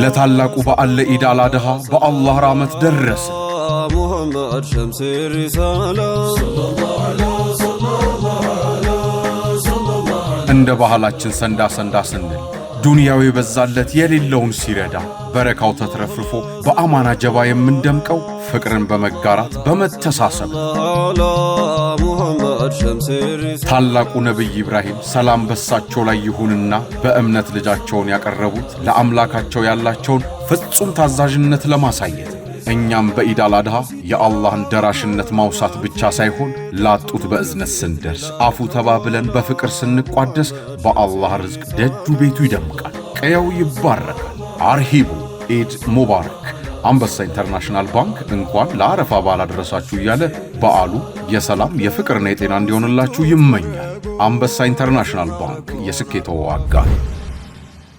ለታላቁ በዓል ለኢድ አል አድሃ በአላህ ራህመት ደረስን። ሙሐመድ ሸምስ ሪሳላ። እንደ ባህላችን ሰንዳ ሰንዳ ስንል፣ ዱንያው የበዛለት የሌለውን ሲረዳ፣ በረካው ተትረፍርፎ በአማና ጀባ የምንደምቀው ፍቅርን በመጋራት በመተሳሰብ። ሙሐመድ ሸምስ ሪሳላ። ታላቁ ነቢይ ኢብራሂም ሰላም በሳቸው ላይ ይሁንና በእምነት ልጃቸውን ያቀረቡት ለአምላካቸው ያላቸውን ፍጹም ታዛዥነት ለማሳየት። እኛም በኢድ አል አድሃ የአላህን ደራሽነት ማውሳት ብቻ ሳይሆን ላጡት በእዝነት ስንደርስ፣ አፉ ተባብለን በፍቅር ስንቋደስ በአላህ ርዝቅ ደጁ ቤቱ ይደምቃል፣ ቀየው ይባረካል። አርሂቡ፣ ኢድ ሙባረክ። አንበሳ ኢንተርናሽናል ባንክ እንኳን ለአረፋ በዓል አደረሳችሁ እያለ በዓሉ የሰላም፣ የፍቅርና የጤና እንዲሆንላችሁ ይመኛል። አንበሳ ኢንተርናሽናል ባንክ የስኬትዎ አጋር።